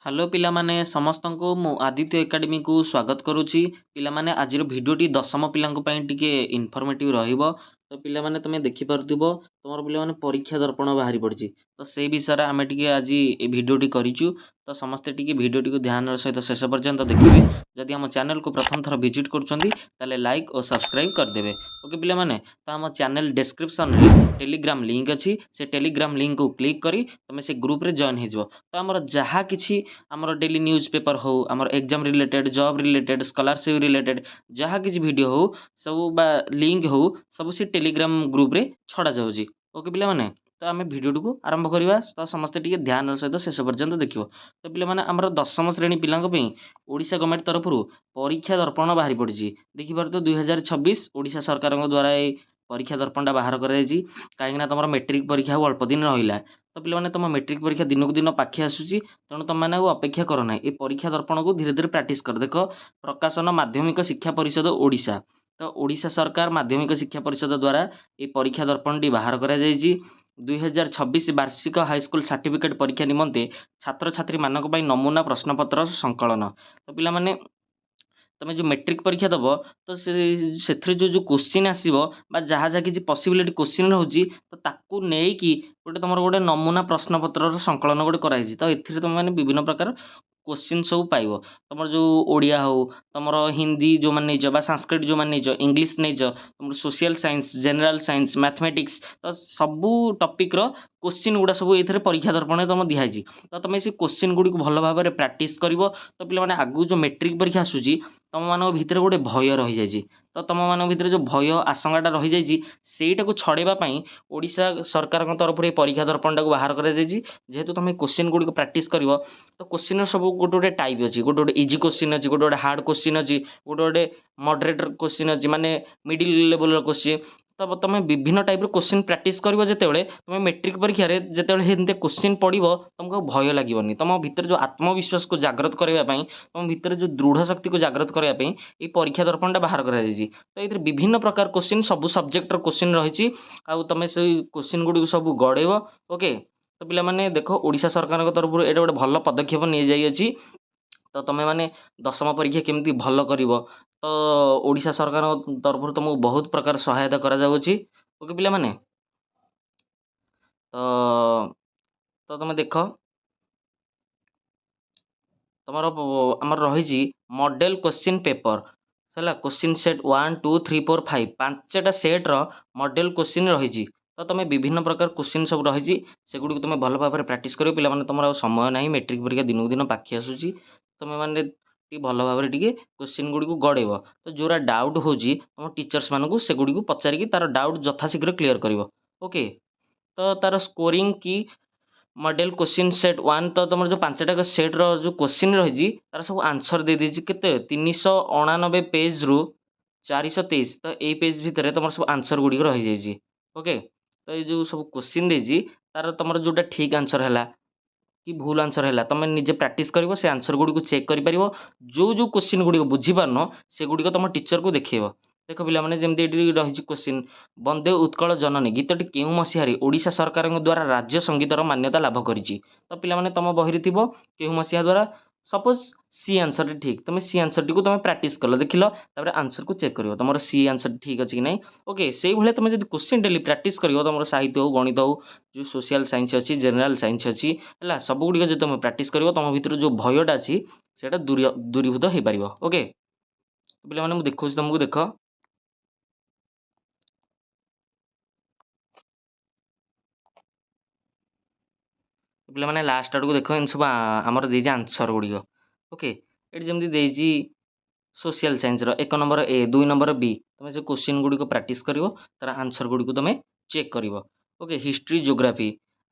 Hello ପିଲାମାନେ, ସମସ୍ତଙ୍କୁ ମୁଁ ଆଦିତ୍ୟ ଏକାଡେମୀକୁ ସ୍ୱାଗତ କରୁଛି। ପିଲାମାନେ, ଆଜିର ଭିଡ଼ିଓଟି ଦଶମ ପିଲାଙ୍କ ପାଇଁ ଟିକେ ଇନଫର୍ମେଟିଭ୍ ରହିବ। ତ ପିଲାମାନେ, ତୁମେ ଦେଖିପାରୁଥିବ ତୁମର ପିଲାମାନେ ପରୀକ୍ଷା ଦର୍ପଣ ବାହାରି ପଡ଼ିଛି। ତ ସେଇ ବିଷୟରେ ଆମେ ଟିକେ ଆଜି ଏ ଭିଡ଼ିଓଟି କରିଛୁ। ତ ସମସ୍ତେ ଟିକେ ଭିଡ଼ିଓଟିକୁ ଧ୍ୟାନର ସହିତ ଶେଷ ପର୍ଯ୍ୟନ୍ତ ଦେଖିବେ। ଯଦି ଆମ ଚ୍ୟାନେଲକୁ ପ୍ରଥମ ଥର ଭିଜିଟ୍ କରୁଛନ୍ତି, ତାହେଲେ ଲାଇକ୍ ଓ ସବସ୍କ୍ରାଇବ୍ କରିଦେବେ। ଓକେ ପିଲାମାନେ, ତ ଆମ ଚ୍ୟାନେଲ ଡେସ୍କ୍ରିପସନ୍ରେ ଟେଲିଗ୍ରାମ ଲିଙ୍କ୍ ଅଛି। ସେ ଟେଲିଗ୍ରାମ ଲିଙ୍କ୍କୁ କ୍ଲିକ୍ କରି ତୁମେ ସେ ଗ୍ରୁପ୍ରେ ଜଏନ୍ ହେଇଯିବ। ତ ଆମର ଯାହା କିଛି ଆମର ଡେଲି ନ୍ୟୁଜ୍ ପେପର୍ ହଉ, ଆମର exam related, job related, scholarship related ଯାହା କିଛି ଭିଡ଼ିଓ ହଉ ସବୁ ବା ଲିଙ୍କ୍ ହଉ, ସବୁ ସେ ଟେଲିଗ୍ରାମ ଗ୍ରୁପ୍ରେ ଛଡ଼ାଯାଉଛି। ଓକେ ପିଲାମାନେ, ତ ଆମେ ଭିଡ଼ିଓଟିକୁ ଆରମ୍ଭ କରିବା। ତ ସମସ୍ତେ ଟିକେ ଧ୍ୟାନର ସହିତ ଶେଷ ପର୍ଯ୍ୟନ୍ତ ଦେଖିବ। ତ ପିଲାମାନେ, ଆମର ଦଶମ ଶ୍ରେଣୀ ପିଲାଙ୍କ ପାଇଁ ଓଡ଼ିଶା ଗଭର୍ଣ୍ଣମେଣ୍ଟ ତରଫରୁ ପରୀକ୍ଷା ଦର୍ପଣ ବାହାରି ପଡ଼ିଛି। ଦେଖିପାରୁଥିବ, 2026 ଓଡ଼ିଶା ସରକାରଙ୍କ ଦ୍ୱାରା ଏଇ ପରୀକ୍ଷା ଦର୍ପଣଟା ବାହାର କରାଯାଇଛି। କାହିଁକିନା ତୁମର ମେଟ୍ରିକ୍ ପରୀକ୍ଷା ଆଉ ଅଳ୍ପ ଦିନ ରହିଲା। ତ ପିଲାମାନେ, ତୁମ ମେଟ୍ରିକ୍ ପରୀକ୍ଷା ଦିନକୁ ଦିନ ପାଖେଇ ଆସୁଛି। ତେଣୁ ତୁମେମାନେ ଆଉ ଅପେକ୍ଷା କର ନାହିଁ, ଏ ପରୀକ୍ଷା ଦର୍ପଣକୁ ଧୀରେ ଧୀରେ ପ୍ରାକ୍ଟିସ୍ କର। ଦେଖ, ପ୍ରକାଶନ ମାଧ୍ୟମିକ ଶିକ୍ଷା ପରିଷଦ ଓଡ଼ିଶା। ତ ଓଡ଼ିଶା ସରକାର ମାଧ୍ୟମିକ ଶିକ୍ଷା ପରିଷଦ ଦ୍ୱାରା ଏହି ପରୀକ୍ଷା ଦର୍ପଣଟି ବାହାର କରାଯାଇଛି। 2026 ବାର୍ଷିକ ହାଇସ୍କୁଲ ସାର୍ଟିଫିକେଟ୍ ପରୀକ୍ଷା ନିମନ୍ତେ ଛାତ୍ରଛାତ୍ରୀମାନଙ୍କ ପାଇଁ ନମୁନା ପ୍ରଶ୍ନପତ୍ର ସଂକଳନ। ତ ପିଲାମାନେ, ତୁମେ ଯେଉଁ ମେଟ୍ରିକ୍ ପରୀକ୍ଷା ଦେବ, ତ ସେ ସେଥିରେ ଯେଉଁ ଯେଉଁ କୋଶ୍ଚିନ୍ ଆସିବ ବା ଯାହା ଯାହା କିଛି ପସିବିଲିଟି କୋଶ୍ଚିନ୍ ରହୁଛି, ତ ତାକୁ ନେଇକି ଗୋଟେ ତୁମର ଗୋଟେ ନମୁନା ପ୍ରଶ୍ନପତ୍ରର ସଂକଳନ ଗୋଟେ କରାହେଇଛି। ତ ଏଥିରେ ତୁମେମାନେ ବିଭିନ୍ନ ପ୍ରକାର କୋଶ୍ଚିନ୍ ସବୁ ପାଇବ। ତୁମର ଯେଉଁ ଓଡ଼ିଆ ହଉ, ତୁମର ହିନ୍ଦୀ ଯେଉଁମାନେ ନେଇଛ ବା ସାଂସ୍କ୍ରିଟ୍ ଯେଉଁମାନେ ନେଇଛ, ଇଂଲିଶ ନେଇଛ, ତୁମର social science, general science, mathematics, ତ ସବୁ ଟପିକ୍ର କୋଶ୍ଚିନ୍ ଗୁଡ଼ା ସବୁ ଏଇଥିରେ ପରୀକ୍ଷା ଦର୍ପଣରେ ତୁମ ଦିଆହେଇଛି। ତ ତୁମେ ସେ କୋଶ୍ଚିନ୍ ଗୁଡ଼ିକୁ ଭଲ ଭାବରେ ପ୍ରାକ୍ଟିସ୍ କରିବ। ତ ପିଲାମାନେ, ଆଗକୁ ଯେଉଁ ମେଟ୍ରିକ୍ ପରୀକ୍ଷା ଆସୁଛି, ତୁମମାନଙ୍କ ଭିତରେ ଗୋଟେ ଭୟ ରହିଯାଇଛି। ତ ତୁମମାନଙ୍କ ଭିତରେ ଯେଉଁ ଭୟ ଆଶଙ୍କାଟା ରହିଯାଇଛି, ସେଇଟାକୁ ଛଡ଼େଇବା ପାଇଁ ଓଡ଼ିଶା ସରକାରଙ୍କ ତରଫରୁ ଏହି ପରୀକ୍ଷା ଦର୍ପଣଟାକୁ ବାହାର କରାଯାଇଛି। ଯେହେତୁ ତୁମେ କୋଶ୍ଚିନ୍ ଗୁଡ଼ିକ ପ୍ରାକ୍ଟିସ୍ କରିବ, ତ କୋଶ୍ଚିନ୍ର ସବୁ ଗୋଟେ ଗୋଟେ ଟାଇପ୍ ଅଛି। ଗୋଟେ ଗୋଟେ ଇଜି କୋଶ୍ଚିନ୍ ଅଛି, ଗୋଟେ ଗୋଟେ ହାର୍ଡ଼ କୋଶ୍ଚିନ୍ ଅଛି, ଗୋଟେ ଗୋଟେ ମଡରେଟ୍ କୋଶ୍ଚିନ୍ ଅଛି, ମାନେ ମିଡ଼ିଲ୍ ଲେଭେଲ୍ର କୋଶ୍ଚିନ୍। ତ ତୁମେ ବିଭିନ୍ନ ଟାଇପ୍ର କୋଶ୍ଚିନ୍ ପ୍ରାକ୍ଟିସ୍ କରିବ। ଯେତେବେଳେ ତୁମେ ମେଟ୍ରିକ୍ ପରୀକ୍ଷାରେ ଯେତେବେଳେ ଏମିତି କୋଶ୍ଚିନ୍ ପଡ଼ିବ, ତୁମକୁ ଆଉ ଭୟ ଲାଗିବନି। ତୁମ ଭିତରେ ଯେଉଁ ଆତ୍ମବିଶ୍ୱାସକୁ ଜାଗ୍ରତ କରିବା ପାଇଁ, ତୁମ ଭିତରେ ଯେଉଁ ଦୃଢ଼ ଶକ୍ତିକୁ ଜାଗ୍ରତ କରିବା ପାଇଁ ଏଇ ପରୀକ୍ଷା ଦର୍ପଣଟା ବାହାର କରାଯାଇଛି। ତ ଏଇଥିରେ ବିଭିନ୍ନ ପ୍ରକାର କୋଶ୍ଚିନ୍, ସବୁ ସବଜେକ୍ଟର କୋଶ୍ଚିନ୍ ରହିଛି, ଆଉ ତୁମେ ସେଇ କୋଶ୍ଚିନ୍ ଗୁଡ଼ିକୁ ସବୁ ଗଡ଼େଇବ। ଓକେ, ତ ପିଲାମାନେ ଦେଖ, ଓଡ଼ିଶା ସରକାରଙ୍କ ତରଫରୁ ଏଇଟା ଗୋଟେ ଭଲ ପଦକ୍ଷେପ ନିଆଯାଇଅଛି। ତ ତୁମେମାନେ ଦଶମ ପରୀକ୍ଷା କେମିତି ଭଲ କରିବ, ତ ଓଡ଼ିଶା ସରକାରଙ୍କ ତରଫରୁ ତୁମକୁ ବହୁତ ପ୍ରକାର ସହାୟତା କରାଯାଉଅଛି। ଓକେ ପିଲାମାନେ, ତ ତ ତୁମେ ଦେଖ, ତୁମର ଆମର ରହିଛି ମଡ଼େଲ୍ କୋଶ୍ଚିନ୍ ପେପର୍ ହେଲା। କୋଶ୍ଚିନ୍ ସେଟ୍ 1, 2, 3, 4, 5, 5ଟା ସେଟ୍ର ମଡ଼େଲ୍ କୋଶ୍ଚିନ୍ ରହିଛି। ତ ତୁମେ ବିଭିନ୍ନ ପ୍ରକାର କୋଶ୍ଚିନ୍ ସବୁ ରହିଛି, ସେଗୁଡ଼ିକୁ ତୁମେ ଭଲ ଭାବରେ ପ୍ରାକ୍ଟିସ୍ କରିବ। ପିଲାମାନେ, ତୁମର ଆଉ ସମୟ ନାହିଁ, ମେଟ୍ରିକ୍ ପରୀକ୍ଷା ଦିନକୁ ଦିନ ପାଖେଇ ଆସୁଛି। ତୁମେମାନେ ଟିକେ ଭଲ ଭାବରେ ଟିକେ କୋଶ୍ଚିନ୍ ଗୁଡ଼ିକୁ ଗଡ଼େଇବ। ତ ଯେଉଁଟା ଡାଉଟ୍ ହେଉଛି, ତୁମ ଟିଚର୍ସମାନଙ୍କୁ ସେଗୁଡ଼ିକୁ ପଚାରିକି ତା'ର ଡାଉଟ୍ ଯଥାଶୀଘ୍ର କ୍ଲିୟର୍ କରିବ। ଓକେ, ତ ତା'ର ସ୍କୋରିଂ କି ମଡ଼େଲ୍ କୋଶ୍ଚିନ୍ ସେଟ୍ 1। ତ ତୁମର ଯେଉଁ 5ଟା ସେଟ୍ର ଯେଉଁ କୋଶ୍ଚିନ୍ ରହିଛି, ତା'ର ସବୁ ଆନ୍ସର୍ ଦେଇଦେଇଛି। କେତେ? 389 ପେଜ୍ରୁ 423। ତ ଏଇ ପେଜ୍ ଭିତରେ ତୁମର ସବୁ ଆନ୍ସର୍ ଗୁଡ଼ିକ ରହିଯାଇଛି। ଓକେ, ତ ଏଇ ଯେଉଁ ସବୁ କୋଶ୍ଚିନ୍ ଦେଇଛି, ତା'ର ତୁମର ଯେଉଁଟା ଠିକ୍ ଆନ୍ସର୍ ହେଲା କି ଭୁଲ ଆନ୍ସର୍ ହେଲା, ତୁମେ ନିଜେ ପ୍ରାକ୍ଟିସ୍ କରିବ, ସେ ଆନ୍ସର୍ ଗୁଡ଼ିକୁ ଚେକ୍ କରିପାରିବ। ଯେଉଁ ଯେଉଁ କୋଶ୍ଚିନ୍ ଗୁଡ଼ିକ ବୁଝିପାରୁନ, ସେଗୁଡ଼ିକ ତୁମ ଟିଚର୍କୁ ଦେଖେଇବ। ଦେଖ ପିଲାମାନେ, ଯେମିତି ଏଠି ରହିଛି କୋଶ୍ଚିନ୍, ବନ୍ଦେ ଉତ୍କଳ ଜନନୀ ଗୀତଟି କେଉଁ ମସିହାରେ ଓଡ଼ିଶା ସରକାରଙ୍କ ଦ୍ୱାରା ରାଜ୍ୟ ସଙ୍ଗୀତର ମାନ୍ୟତା ଲାଭ କରିଛି? ତ ପିଲାମାନେ, ତୁମ ବହିରେ ଥିବ କେଉଁ ମସିହା ଦ୍ୱାରା। ସପୋଜ୍ ସି ଆନ୍ସର୍ଟି ଠିକ୍, ତୁମେ ସି ଆନ୍ସର୍ଟିକୁ ତୁମେ ପ୍ରାକ୍ଟିସ୍ କଲ, ଦେଖିଲ, ତାପରେ ଆନ୍ସର୍କୁ ଚେକ୍ କରିବ ତୁମର ସି ଆନ୍ସର୍ ଠିକ୍ ଅଛି କି ନାହିଁ। ଓକେ, ସେଇଭଳିଆ ତୁମେ ଯଦି କୋଶ୍ଚିନ୍ ଡେଲି ପ୍ରାକ୍ଟିସ୍ କରିବ, ତୁମର ସାହିତ୍ୟ ହଉ, ଗଣିତ ହଉ, ଯେଉଁ ସୋସିଆଲ୍ ସାଇନ୍ସ ଅଛି, ଜେନେରାଲ୍ ସାଇନ୍ସ ଅଛି, ହେଲା, ସବୁଗୁଡ଼ିକ ଯଦି ତୁମେ ପ୍ରାକ୍ଟିସ୍ କରିବ, ତୁମ ଭିତରେ ଯେଉଁ ଭୟଟା ଅଛି ସେଇଟା ଦୂରୀଭୂତ ହେଇପାରିବ। ଓକେ ପିଲାମାନେ, ମୁଁ ଦେଖାଉଛି ତୁମକୁ। ଦେଖ ପିଲାମାନେ, ଲାଷ୍ଟ ଆଡ଼କୁ ଦେଖ, ଏମିତି ସବୁ ଆମର ଦେଇଛି ଆନ୍ସର୍ ଗୁଡ଼ିକ। ଓକେ, ଏଠି ଯେମିତି ଦେଇଛି ସୋସିଆଲ୍ ସାଇନ୍ସର 1 ନମ୍ବର ଏ, 2 ନମ୍ବର ବି। ତୁମେ ସେ କୋଶ୍ଚିନ୍ ଗୁଡ଼ିକ ପ୍ରାକ୍ଟିସ୍ କରିବ, ତା'ର ଆନ୍ସର୍ ଗୁଡ଼ିକୁ ତୁମେ ଚେକ୍ କରିବ। ଓକେ, ହିଷ୍ଟ୍ରି, ଜୋଗ୍ରାଫି,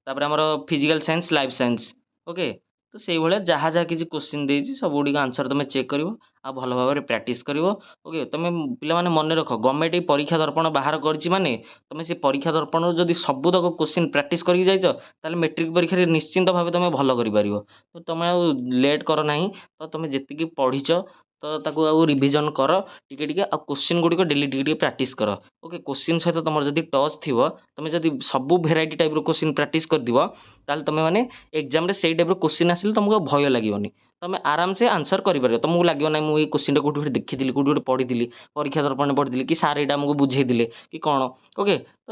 ତାପରେ ଆମର physical science, life science. Okay, ତ ସେଇଭଳିଆ ଯାହା ଯାହା କିଛି କୋଶ୍ଚିନ୍ ଦେଇଛି, ସବୁଗୁଡ଼ିକ ଆନ୍ସର୍ ତୁମେ ଚେକ୍ କରିବ ଆଉ ଭଲ ଭାବରେ ପ୍ରାକ୍ଟିସ୍ କରିବ। ଓକେ, ତୁମେ ପିଲାମାନେ ମନେ ରଖ, ଗଭର୍ଣ୍ଣମେଣ୍ଟ ଏଇ ପରୀକ୍ଷା ଦର୍ପଣ ବାହାର କରିଛି ମାନେ ତୁମେ ସେ ପରୀକ୍ଷା ଦର୍ପଣରୁ ଯଦି ସବୁତକ କୋଶ୍ଚିନ୍ ପ୍ରାକ୍ଟିସ୍ କରିକି ଯାଇଛ, ତାହେଲେ ମେଟ୍ରିକ୍ ପରୀକ୍ଷାରେ ନିଶ୍ଚିନ୍ତ ଭାବେ ତୁମେ ଭଲ କରିପାରିବ। ତ ତୁମେ ଆଉ ଲେଟ୍ କର ନାହିଁ। ତ ତୁମେ ଯେତିକି ପଢ଼ିଛ, ତ ତାକୁ ଆଉ ରିଭିଜନ୍ କର ଟିକେ ଟିକେ, ଆଉ କୋଶ୍ଚିନ୍ ଗୁଡ଼ିକ ଡେଲି ଟିକେ ଟିକେ ପ୍ରାକ୍ଟିସ୍ କର। ଓକେ, କୋଶ୍ଚିନ୍ ସହିତ ତୁମର ଯଦି ଟଚ୍ ଥିବ, ତୁମେ ଯଦି ସବୁ ଭେରାଇଟି ଟାଇପ୍ର କୋଶ୍ଚିନ୍ ପ୍ରାକ୍ଟିସ୍ କରିଥିବ, ତାହେଲେ ତୁମେ ମାନେ ଏକ୍ଜାମ୍ରେ ସେଇ ଟାଇପ୍ର କୋଶ୍ଚିନ୍ ଆସିଲେ ତୁମକୁ ଆଉ ଭୟ ଲାଗିବନି, ତୁମେ ଆରାମସେ ଆନ୍ସର୍ କରିପାରିବ। ତୁମକୁ ଲାଗିବ ନାହିଁ ମୁଁ ଏଇ କୋଶ୍ଚିନ୍ଟା କେଉଁଠି ଗୋଟେ ଦେଖିଥିଲି, କେଉଁଠି ଗୋଟେ ପଢ଼ିଥିଲି, ପରୀକ୍ଷା ଦର୍ପଣରେ ପଢ଼ିଥିଲି କି ସାର୍ ଏଇଟା ଆମକୁ ବୁଝେଇଥିଲେ କି କ'ଣ। ଓକେ, ତ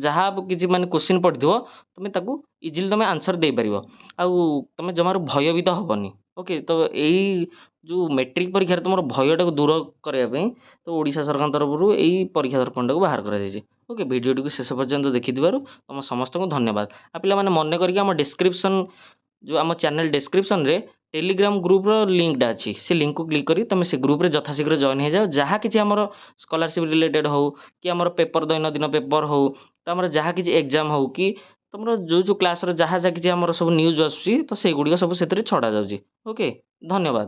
ଯାହା କିଛି ମାନେ କୋଶ୍ଚିନ୍ ପଡ଼ିଥିବ, ତୁମେ ତାକୁ ଇଜିଲି ତୁମେ ଆନ୍ସର୍ ଦେଇପାରିବ, ଆଉ ତୁମେ ଜମାରୁ ଭୟଭୀତ ହେବନି। ଓକେ, ତ ଏଇ ଯେଉଁ ମେଟ୍ରିକ୍ ପରୀକ୍ଷାରେ ତୁମର ଭୟଟାକୁ ଦୂର କରିବା ପାଇଁ ତ ଓଡ଼ିଶା ସରକାରଙ୍କ ତରଫରୁ ଏଇ ପରୀକ୍ଷା ଦର୍ପଣଟାକୁ ବାହାର କରାଯାଇଛି। ଓକେ, ଭିଡ଼ିଓଟିକୁ ଶେଷ ପର୍ଯ୍ୟନ୍ତ ଦେଖିଥିବାରୁ ତୁମ ସମସ୍ତଙ୍କୁ ଧନ୍ୟବାଦ। ଆଉ ପିଲାମାନେ, ମନେ କରିକି ଆମ ଡିସ୍କ୍ରିପ୍ସନ୍, ଯେଉଁ ଆମ ଚ୍ୟାନେଲ୍ ଡେସ୍କ୍ରିପ୍ସନ୍ରେ ଟେଲିଗ୍ରାମ ଗ୍ରୁପ୍ର ଲିଙ୍କ୍ଟା ଅଛି, ସେ ଲିଙ୍କ୍କୁ କ୍ଲିକ୍ କରି ତୁମେ ସେ ଗ୍ରୁପ୍ରେ ଯଥାଶୀଘ୍ର ଜଏନ୍ ହେଇଯାଅ। ଯାହା କିଛି ଆମର ସ୍କଲାରସିପ୍ ରିଲେଟେଡ଼୍ ହଉ କି ଆମର ପେପର୍, ଦୈନନ୍ଦିନ ପେପର୍ ହଉ, ତ ଆମର ଯାହା କିଛି ଏକ୍ଜାମ୍ ହଉ କି ତୁମର ଯେଉଁ ଯେଉଁ କ୍ଲାସ୍ର ଯାହା ଯାହା କିଛି ଆମର ସବୁ ନ୍ୟୁଜ୍ ଆସୁଛି, ତ ସେଇଗୁଡ଼ିକ ସବୁ ସେଥିରେ ଛଡ଼ାଯାଉଛି। ଓକେ, ଧନ୍ୟବାଦ।